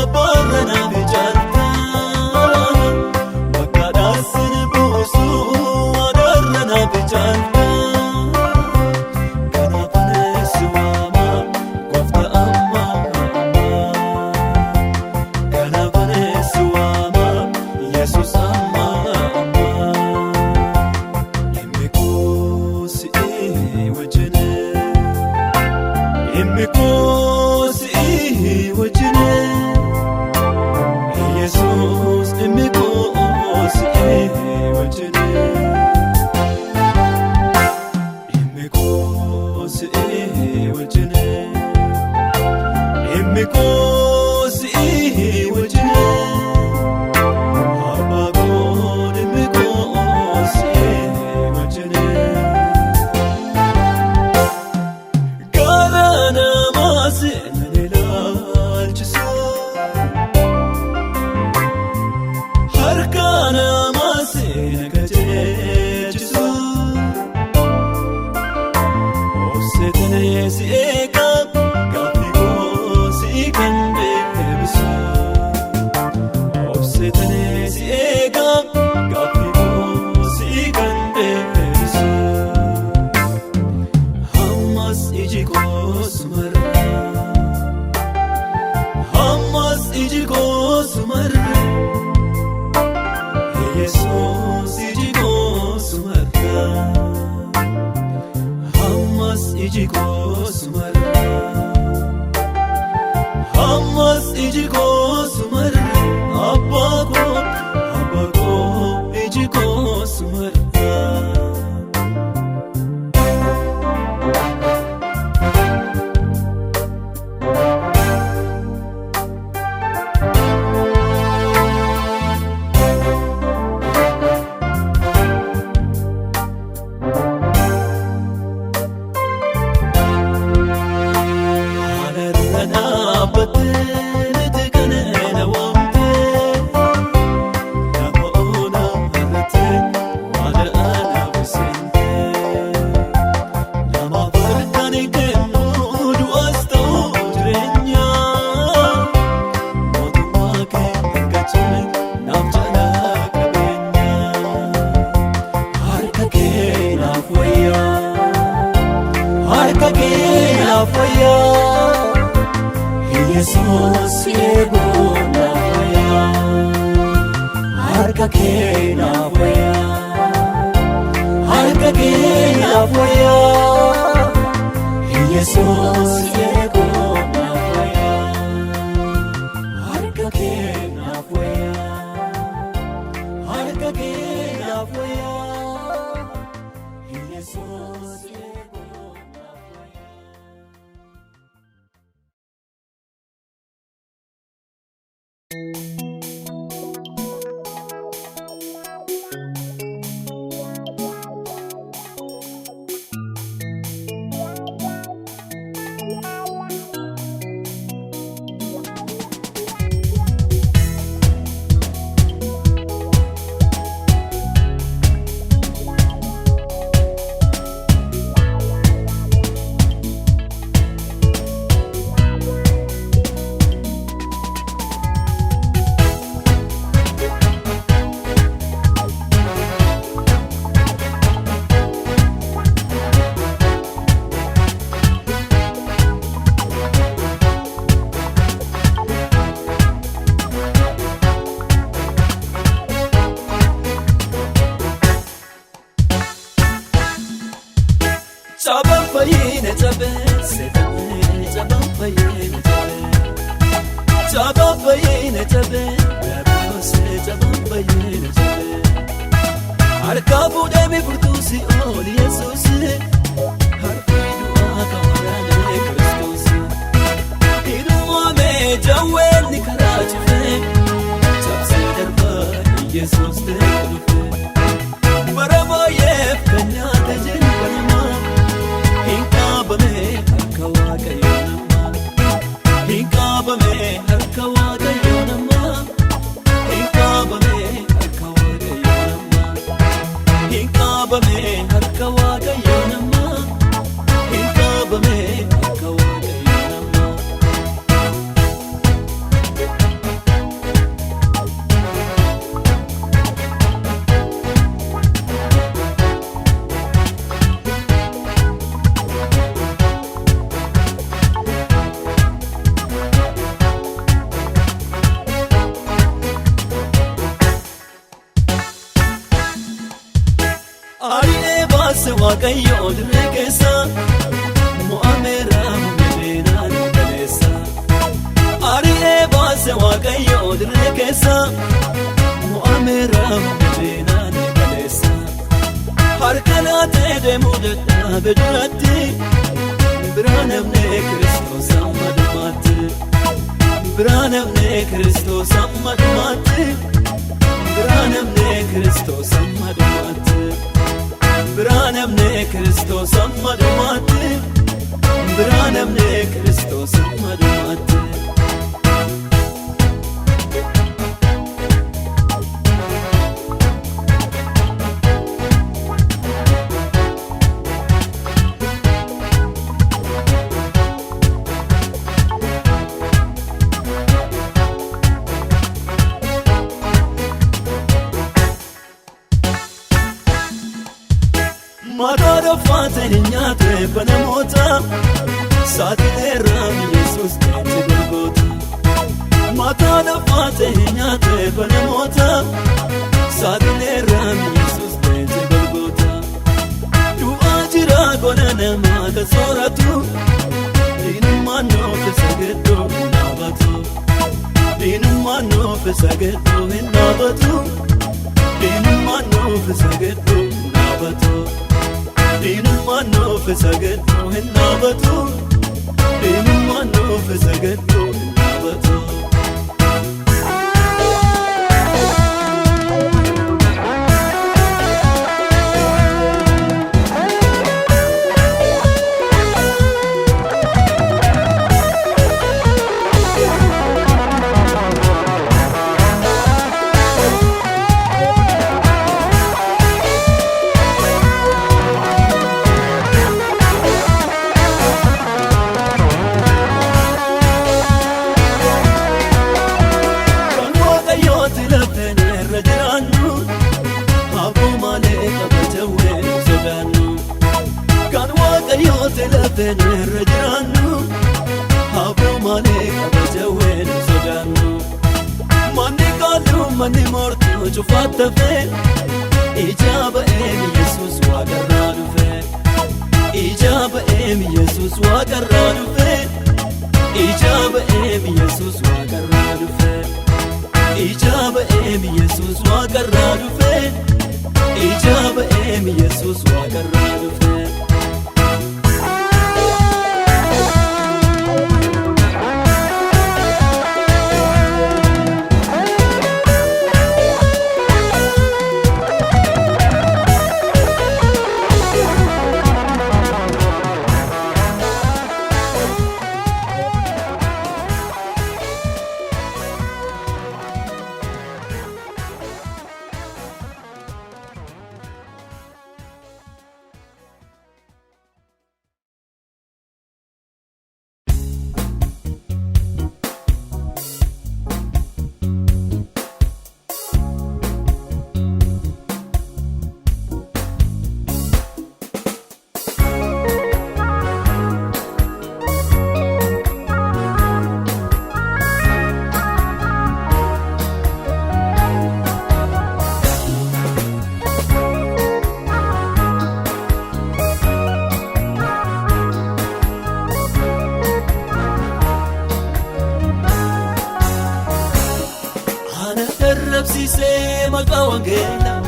Abbaarra naaf jaalta. Bakka dhaasin buusu adarra naaf jaalta. Kanaaf anis waama goofta amma amma. Kanaaf anis waama Yesuus amma amma. Dhimmi koo si'ii wajjin. Dhimmi koo si'ii wajjin. Yesuus dhimmi koo si'ii wajjin. Dhimmi koo si'ii wajjin. Dhimmi koo si'ii wajjin. Abbaa koo dhimmi koo si'ii wajjin. Gara namaa seenan ilaalchisu. Harka namaa seena qajeelchisu. Obseetiin si eega gaaffii koo si kan deebisu. Obseetiin si eega gaaffii koo si kan deebisu. Ammas iji koo sumarra. Ammas iji koo sumarra. Yesuus iji koo sumarra. Ammas iji koo sumarra. Ammas iji koo sumarra. Abbaa koo, abbaa koo iji koo sumarra. Haala dhaabbattee miti kan na waamtee lafa onaa irratti waan anaaf seentee namaaf harkaan kennu du'as ta'u jireenya mootummaa kee argachuun naaf jaalaa qabeenya harka kee naaf wayyaa harka kee naaf wayyaa. Yesuus eeguu naaf wayyaa harka kee naaf wayyaa harka kee naaf wayyaa Yesuus eeguu naaf wayyaa harka kee naaf wayyaa harka kee naaf wayyaa Yesuus eeguu naaf wayyaa. Cabaan fayyina cabee seetamee cabaan fayyina cabee cabaan fayyina cabee daabosee cabaan fayyina cabee harka fuudhee furtuu si ooli Yesuus harki du'aa kan waraanee Kiristoos hidhumaamee jawweenni karaa cufee cabsee darbaa Yesuus ta'e dhufee bara baay'eef kan nyaata jilba namaa. Hin qabame harka waaqayyoo namaa. Hin qabame harka waaqayyoo namaa. Hin qabame harka waaqayyoo namaa. Hin qabame harka waaqayyoo namaa. Hin qabame harka waaqayyoo namaa. Waaqayyo dirree keessa mo'ameera humna kaleessa. Ari'ee baase Waaqayyo dirree keessa mo'ameera humna kaleessa. Harka laatee deemuu dadhabe duratti biraa namni Kiristoos amma dhumaatti. Biraa namni Kiristoos amma dhumaatti. Biraa namni Kiristoos amma dhumaatti. Biraa namni Kiristoos amma dhumaatti. Biraa namni Kiristoos amma dhumaatti. Mataa dhofaateen nyaate banamoota saaxileerraa Yesuus deemte golgoota. Mataa dhofaateen nyaate banamoota saaxileerraa Yesuus deemte golgoota. Du'aa jira gola namaa kan sooratu diinummaan nuuf isa gidduu hin dhaabatu. Diinummaan nuuf isa gidduu hin dhaabatu. Diinummaan nuuf isa gidduu hin dhaabatu. Diinummaan nuuf isa gidduu hin dhaabatu. Diinummaan nuuf isa gidduu hin dhaabatu. Kan Waaqayyooti lafeen irra jiraannu haboo malee kabajawee sodaannu. Kan Waaqayyooti lafeen irra jiraannu haboo malee kabajawee sodaannu. Manni qaaluu manni mortuu cufaatti hafee ija ba'een Yesuus waaqarraa dhufe. Ija ba'een Yesuus waaqarraa dhufe. Ija ba'een Yesuus waaqarraa dhufe. Ija ba'een Yesuus waaqarraa dhufe. Ija ba'een Yesuus waaqarraa dhufe. Ana arrabsiisee maqaa wangeelaa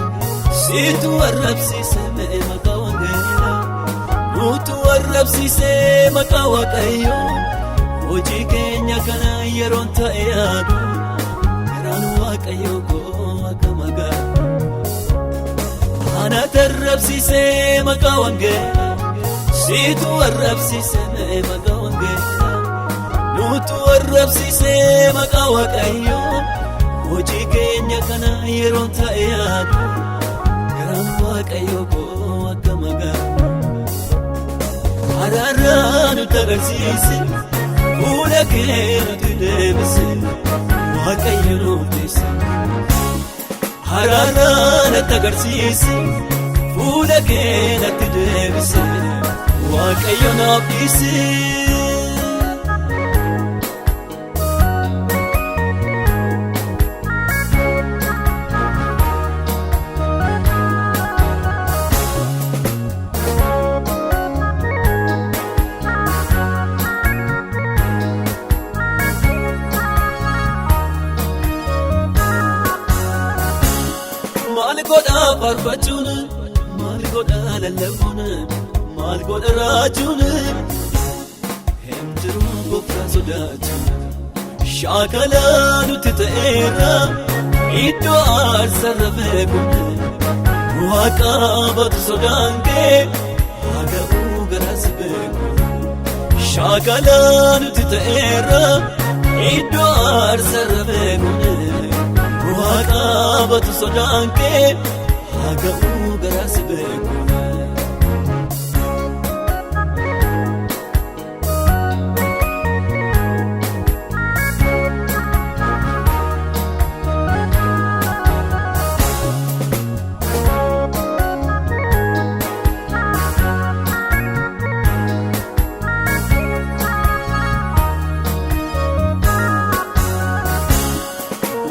siitu arrabsiisee mee maqaa wangeelaa nuutu arrabsiisee maqaa waaqayyoo hojii keenya kana yeroon ta'e yaadu garaan waaqayyoo koo akka magaa. Ana arrabsiisee maqaa wangeelaa siitu arrabsiisee mee maqaa wangeelaa nuutu arrabsiisee maqaa waaqayyoo hojii keenya kana yeroon ta'e yaadu garaan waaqayyoo koo akka magaa. Araara nutti agarsiise fuula kee nutti deebise waaqayyo nuuf dhiise. Araara natti agarsiise fuula kee natti deebise waaqayyo naaf dhiise. godhaa faarfachuun, maal godhaa lallabuun, maal godha raajuun? Hin jiru gooftaa sodaachuun. Shaakala nuti ta'eerra iddoo aarsarra beekuun, waaqa baatu sodaan kee haa ga'uu garaas beeku. Shaakala nuti ta'eerra iddoo aarsarra beekuun, waaqa baatu sodaan kee haa ga'uu garaas beeku.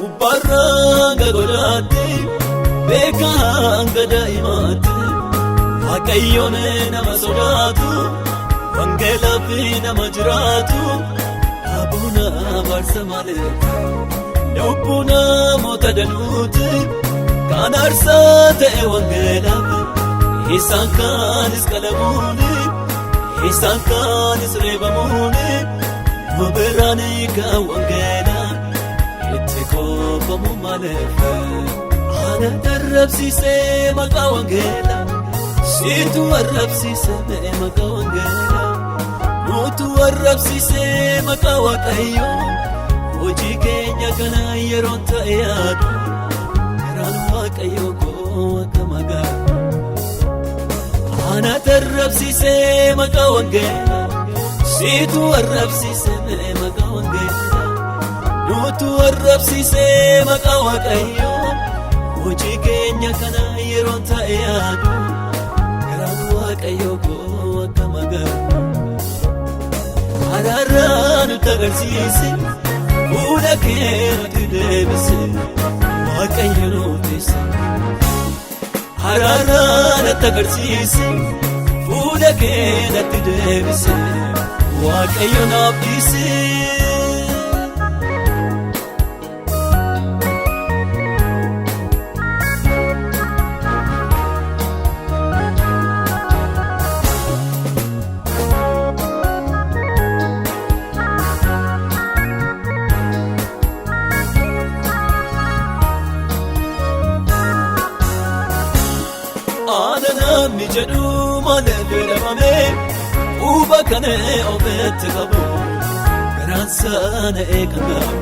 Gubbaarraa godaatti beekaa hanga daa'imaatti, Waaqayyoon nama sodaatu, wangeelaaf nama jiraatu, abuuna barsa malee lubbuu namoota danuuti kan aarsaa ta'e wangeelaaf, isaan kaanis qalamuuni, isaan kaanis reebamuuni, nu biraan kan wangeelaa itti qoofamu maaleef. Ana arrabsiisee maqaa wangeelaa, siitu arrabsiisee maqaa wangeelaa, nutu arrabsiisee maqaa Waaqayyoo. Hojii keenya kana yeroon ta'e yaadu, garaan Waaqayyoo koo akka magaa. Ana arrabsiisee maqaa wangeelaa, siitu arrabsiisee maqaa wangeelaa, nutu arrabsiisee maqaa Waaqayyoo. Hojii keenya kana yeroon ta'e yaadu, garaan Waaqayyoo koo akka magaa. Araara nutti agarsiise, fuula kee nutti deebise, Waaqayyo nuti. Araara nutti agarsiise, fuula kee nutti deebise, Waaqayyo naaf dhiise. Ana namni jedhu malee jedhamame, quba kana ofitti qabu, garaan sana kan gaabu.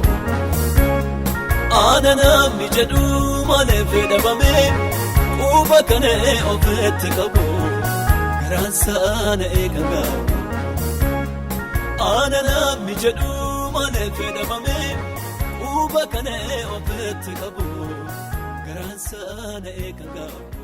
Ana namni jedhu malee jedhamame, quba kana ofitti qabu, garaan sana kan gaabu. Ana namni jedhu malee jedhamame, quba kana ofitti qabu, garaan sana kan gaabu.